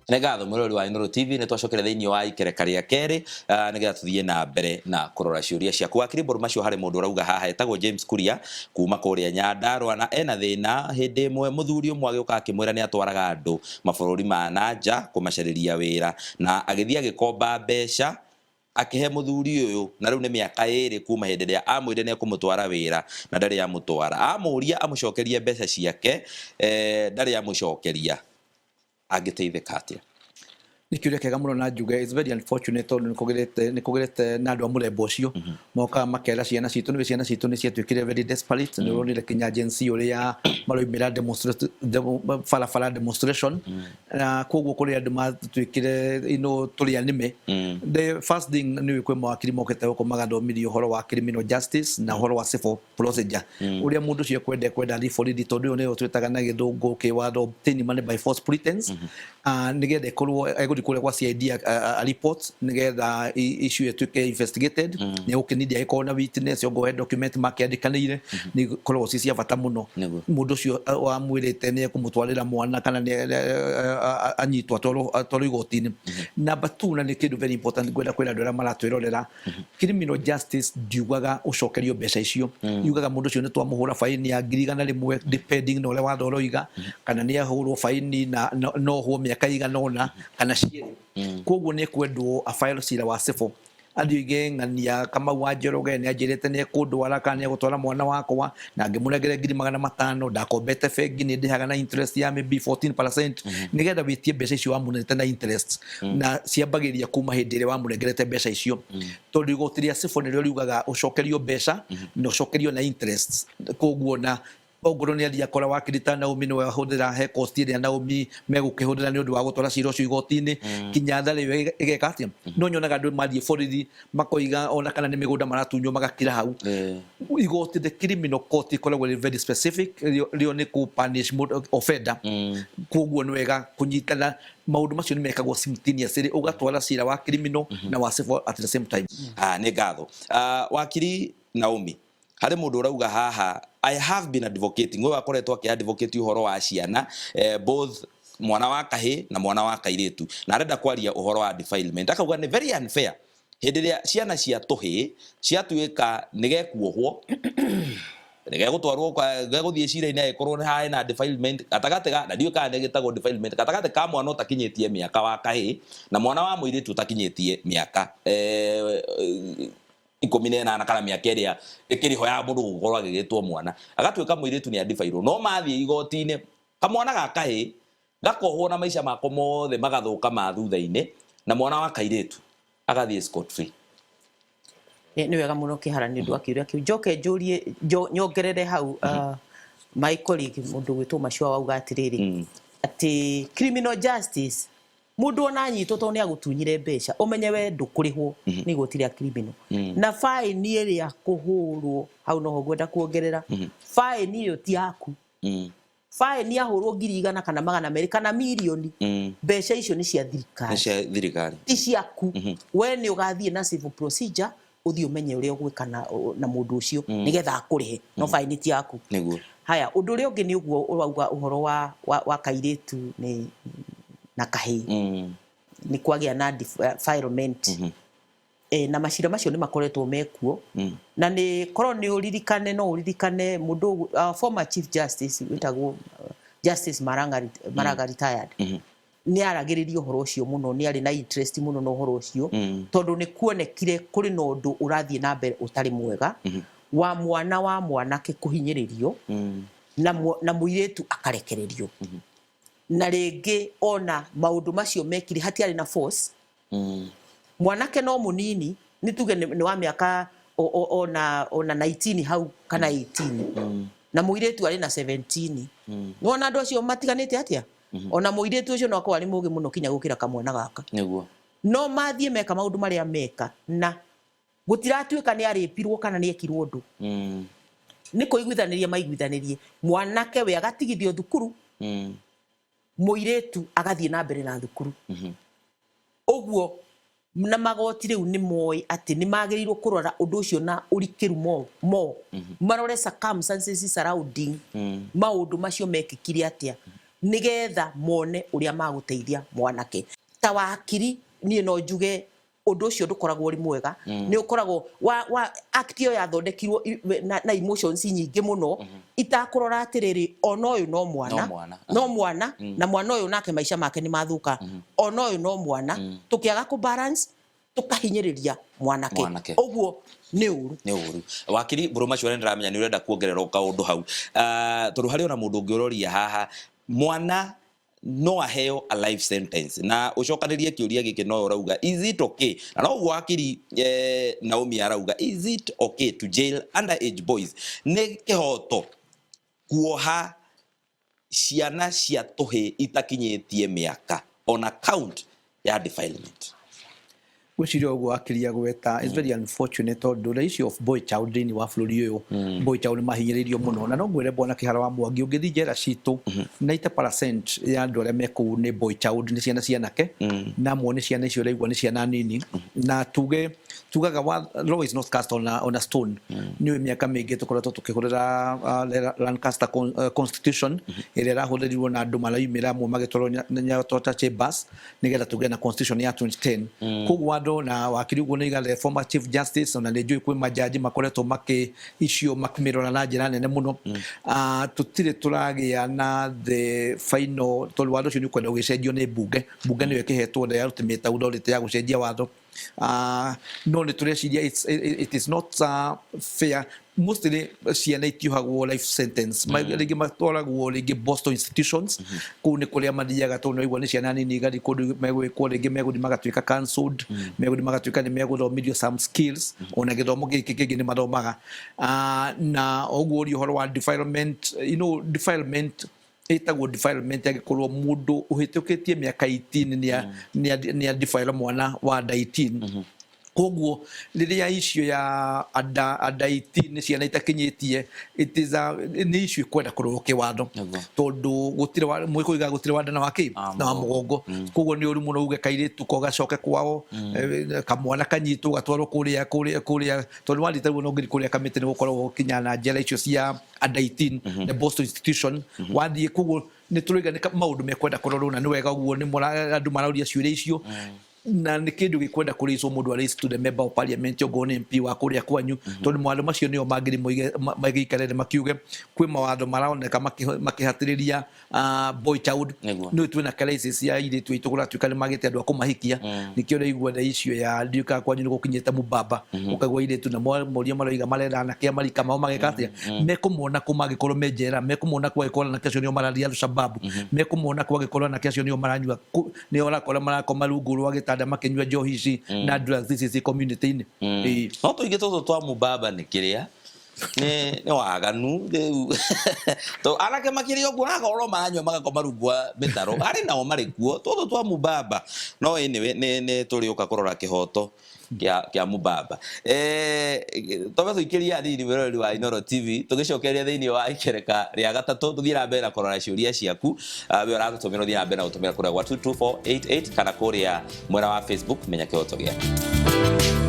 Nĩ ngatho mwĩroreri wa Inooro TV, nĩ twacokera thĩinĩ wa ikereka rĩa kerĩ nĩgetha tũthiĩ na mbere na kũrora ciũria ciaku. Wakiri Mboru macio, harĩ mũndũ ũrauga haha etagwo James Kuria kuma kũrĩa Nyandarua, na ena thĩna. Hĩndĩ ĩmwe mũthuri ũmwe agĩũka akĩmwĩra nĩ atwaraga andũ mabũrũri ma na nja kũmacarĩria wĩra, na agĩthiĩ agĩkomba mbeca akĩhe mũthuri ũyũ, na rĩu nĩ mĩaka 2 kuma hĩndĩ ĩrĩa amwĩrire nĩ ekũmũtwara wĩra na ndarĩ amũtwara. Amũria amũcokerie mbeca ciake, ndarĩ amũcokeria. Angĩteithĩka atĩa? Nĩ kĩũria kĩega mũno, na njuge it's very unfortunate tondũ nĩ kũgĩrĩte na andũ a mũthemba ũcio mokaga makera ciana citũ. Nĩwe ciana citũ nĩ ciatuĩkire very desperate. Nĩ ũronire kinya Gen Z ũrĩa maroimĩra barabara demonstration, na koguo kũrĩ andũ matuĩkire tũrĩ anime. The first thing nĩ kwĩ mawakiri mokĩte gũkũ magathomithio ũhoro wa criminal justice na ũhoro wa civil procedure, ũrĩa mũndũ ũcio ekwenda ekwenda athiĩ borithi, tondũ ĩyo nĩyo twĩtaga na gĩthũngũ kĩwatho obtain money by false pretense, nĩgetha ĩkorwo egũthiĩ kũrĩa gwa CID a report nĩgetha issue ĩtuĩke investigated. Nĩ egũkĩnidi agĩkorwo na witness, ongorwo he document makĩandĩkanĩire, nĩ ikoragwo ci cia bata mũno. Mũndũ ũcio wamwĩrĩte nĩ ekũmũtwarĩra mwana kana nĩ anyitwo atwarwo igoti-inĩ. Number two, na nĩ kĩndũ very important ngwenda kwĩra andũ arĩa maratwĩrorera, criminal justice ndiugaga ũcokerio mbeca icio. Yugaga mũndũ ũcio nĩ twamũhũra baini ya 100,000, depending na ũrĩa watho ũroiga, kana nĩ ahũrwo baini na no ohwo mĩaka igana ũna kana cierĩ. Koguo nĩ ekwendwo a file cira wa civil, athiĩ oige ng'ania Kamau wa Njoroge nĩ anjĩrĩte nĩ ekũndwara kana nĩ egũtwara mwana wakwa, na ngĩmũnengere 500,000, ndakombete bengi, nĩ ndĩhaga na interest ya maybe 14%. Nĩgetha wĩtie mbeca icio wamũnete na interest, na ciambagĩrĩria kuma hĩndĩ ĩrĩa wamũnengerete mbeca icio, tondũ igoti rĩa civil nĩrĩo riugaga ũcokerio mbeca na ũcokerio na interest. Koguo na ongorwo nĩ athiĩ akora wakiri ta Naomi nĩwe ahũthĩra, he cost ĩrĩa Naomi megũkĩhũthĩra nĩ ũndũ wa gũtwara cira ũcio igoti-inĩ kinya tharĩ ĩyo ĩgeka atĩa. No nyonaga andũ mathiĩ borithi makoiga ona kana nĩ mĩgũnda maratunywo magakira hau. Igoti, the criminal court, ĩkoragwo ĩrĩ very specific, rĩo nĩ kũ punish mũndũ offender. Koguo nĩ wega kũnyitana maũndũ macio nĩ mekagwo simultaneously, ũgatwara cira wa criminal na wa civil at the same time. Ah, nĩ ngatho. Wakiri Naomi, harĩ mũndũ ũrauga haha, "I have been advocating," ũyũ akoretwo akĩ advocate ũhoro wa ciana, both mwana wa kahĩ na mwana wa kairĩtu, na arenda kwaria ũhoro wa defilement. Akauga nĩ very unfair hĩndĩ ĩrĩa ciana cia tũhĩ ciatuĩka nĩ gekuohwo, nĩ gegũtwarwo gegũthiĩ cira-inĩ agĩkorwo nĩ harĩ na defilement gatagatĩ ga, na ndiũĩ kana nĩ gĩtagwo defilement, gatagatĩ ka mwana ũtakinyĩtie mĩaka wa kahĩ na mwana wa mũirĩtu ũtakinyĩtie mĩaka 18 kana mĩaka ĩrĩa ĩkĩrĩ ho ya mũndũ gũkorwo agĩgĩtwo mwana. Agatuĩka mũirĩtu nĩ adibairwo, no mathiĩ igoti-inĩ kamwana ga kahĩ gakohwo na maica mako mothe magathũka ma thutha-inĩ, na mwana wa kairĩtu agathiĩ scot free. Nĩ wega mũno kĩhara nĩ ũndũ wa kĩũria kĩu. Njoke njũrie, nyongerere hau, my colleague mũndũ gwĩtwo Macua wauga atĩrĩrĩ, atĩ criminal justice, mũndũ ona anyitwo tondũ nĩ agũtunyire mbeca, ũmenye we ndũkũrĩhwo nĩ igoti rĩa criminal na faini ĩrĩa kũhũrwo hau. Noho ngwenda kuongerera, faini ĩyo ti yaku. Faini yahũrwo 100,000 kana 200 kana mirioni, mbeca icio nĩ cia nĩ thirikari. Cia thirikari. Ti ciaku. We nĩ ũgathiĩ na civil procedure, ũthiĩ ũmenye ũrĩa ũgwĩka na mũndũ ũcio nĩgetha akũrĩhe, no faini ti yaku. Haya, ũndũ ũrĩa ũngĩ nĩ ũguo ũrauga ũhoro wa kairĩtu nĩ na kahĩĩ, nĩ kwagĩa na defilement. Na macira macio nĩ makoretwo mekuo, na nĩ korwo nĩ ũririkane, no ũririkane mũndũ former chief justice wĩtagwo Justice Maraga, Maraga retired, nĩ aragĩrĩria ũhoro ũcio mũno, nĩ arĩ na interest mũno na ũhoro ũcio, tondũ nĩ kuonekire kũrĩ na ũndũ ũrathiĩ na mbere ũtarĩ mwega wa mwana wa mwanake kũhinyĩrĩrio na mũirĩtu akarekererio, na rĩngĩ ona maũndũ macio mekire hatiarĩ na force. Mwanake no mũnini, nĩ tuge nĩ wa mĩaka ona 19 hau kana 18, na mũirĩtu arĩ na 17. Nĩwona andũ acio matiganĩte atĩa? Ona mũirĩtu ũcio no akorwo arĩ mũgĩ mũno kinya gũkĩra kamwana gaka. No mathiĩ meka maũndũ marĩa meka, na gũtiratuĩka nĩ arĩpirwo kana nĩ ekirwo ũndũ. Nĩ kũiguithanĩria maiguithanĩrie, mwanake we agatigithio thukuru, mũirĩtu agathiĩ na mbere na thukuru. Ũguo na magoti rĩu nĩ moĩ atĩ nĩ magĩrĩirwo kũrora ũndũ ũcio na ũrikĩru mo marore circumstances surrounding maũndũ macio mekĩkire atĩa. Nigetha mone uria maguteithia mwanake. Ta wakiri nie no njuge undu ucio ndukoragwo uri mwega. Ni ukoragwo wa act iyo yathondekirwo na emotions nyingĩ mũno, itakurora atiriri ona uyu no mwana, no mwana, na mwana uyu nake maica make ni mathuka, ona uyu no mwana. Tukiaga ku balance tukahinyiriria mwanake, uguo ni uru. Ni uru. Wakiri Mburu Maciore, ndiramenya ni urenda kuongerera kaundu hau, tondu hari ona mundu ungi uroria haha, mwana no aheo a life sentence? Na ucokanirie kiuria giki, no urauga, is it okay? Na no uguo wakiri Naomi arauga, is it okay to jail underage boys? Ni kihoto kuoha ciana cia tuhi itakinyitie miaka on account ya defilement? Gwĩciria ũguo akiria gweta is very unfortunate, tondũ the issue of boy child thĩinĩ wa bũrũri ũyũ, boy child mahinyĩrĩirio mũno. Na no ngwĩre, bwana Kĩhara wa Mwangi, ũngĩthiĩ njera citũ, 90% ya andũ arĩa me kũu nĩ boy child, nĩ ciana cianake, na amwe nĩ ciana icio ũraigua nĩ ciana nini. Na tuge tugaga law is not cast on a stone. Nĩ ũĩ mĩaka mĩingĩ tũkoretwo tũkĩhũrĩra Lancaster Constitution ĩrĩa ĩrahũthĩrirwo na andũ maraumĩra amwe magĩtwarwo Nyatota Chambers nĩgetha tũgĩe na constitution ya 2010. Koguo andũ na wakiri ũguo nĩ the former chief justice, ona nĩ njũĩ kwĩ majaji makoretwo makĩ icio makĩmĩrora na njĩra nene mũno. Tũtirĩ tũragĩa na the final, tondũ watho ũcio nĩ ũkwenda ũgĩcenjio nĩ mbunge. Mbunge nĩyo ĩkĩhetwo the ultimate authority ya gũcenjia watho. No nĩ tũreciria it is not fair. Mostly ciana itiohagwo life sentence. Rĩngĩ matwaragwo rĩngĩ Boston institutions. Kũu nĩ kũrĩa mathiaga, tondũ nĩwaigua nĩ ciana nini, igathiĩ kũndũ megwĩkwo, rĩngĩ megũthiĩ magatuĩka cancelled, megũthiĩ magatuĩka nĩ megũthomithio some skills, ona gĩthomo gĩkĩ kĩngĩ nĩ mathomaga. Na ũguo ũria ũhoro wa defilement, defilement ĩtagwo defilement angĩkorwo mũndũ ũhĩtũkĩtie mĩaka 18 nĩ defile mwana wa under 18. Koguo rĩrĩa icio ya under 18 nĩ ciana itakinyĩtie, it is a nĩ issue ĩkwenda kũrorwo kĩwatho, tondũ gũtirĩ mwĩkũiga gũtirĩ wanda na wakĩ na wa mũgongo. Koguo nĩ ũru mũno uge kairĩtu ko gacoke kwao, kamwana kanyitwo gatwarwo kũrĩa, tondũ wathiĩ tarĩu no ngiri kũrĩa kamĩtĩ nĩ gũkoragwo kinya na njera icio cia under 18, the Boston institution wathiĩ. Koguo nĩ tũrauga nĩ maũndũ mekwenda kũrorwo, na nĩ wega ũguo nĩ andũ marauria ciũria icio, na nĩ kĩndũ gĩkwenda kũraiswo, mũndũ araise to the member of parliament, ongorwo nĩ MP wa kũrĩa kwanyu, tondũ mawatho macio nĩo mangĩrĩ magĩikare thĩ makiuge kwĩ mawatho maroneka makĩhatĩrĩria boy child. Nĩ twĩna crisis ya airĩtu aitũ, kũratuĩka nĩ magĩte andũ a kũmahikia. Nĩkĩo ũraigua tha icio ya ndiũkaga kwanyu nĩ gũkinyĩte mũbaba, ũkaigua airĩtu na moria maroiga marenda anake a marika mao, mageka atĩa? Mekũmona kũ mangĩkorwo me njera? Mekũmona kũ angĩkorwo anake acio nĩo marathiĩ Al-Shabaab? Mekũmona kũ angĩkorwo anake acio nĩo maranyua, nĩo ũrakora marakoma rungu rwa gĩtanda makĩnyua njohi ici na drugs ici ci community-inĩ? Ĩĩ. No tũingĩ tũtũ twa mubaba nĩ kĩrĩa nĩ waganu rĩu to anake makĩrĩ ũguo akorwo maranyua magakoma rungu wa mĩtaro, arĩ nao marĩ kuo tũtũ twa mubaba. No anyway, nĩ tũrĩũka kũrora kĩhoto kĩa mubaba. Tobe tũikĩrie hanini, mwĩroreri wa Inooro TV, tũgĩcokeria thĩinĩ wa ikereka rĩa gatatũ, tũthiĩ na mbere na kũrora ciũria ciaku. We ũratũtũmĩra, ũthiĩ na mbere na gũtũmĩra kũrĩa gwa 22488 kana kũrĩa mwena wa Facebook. Menya kĩhoto gĩaku.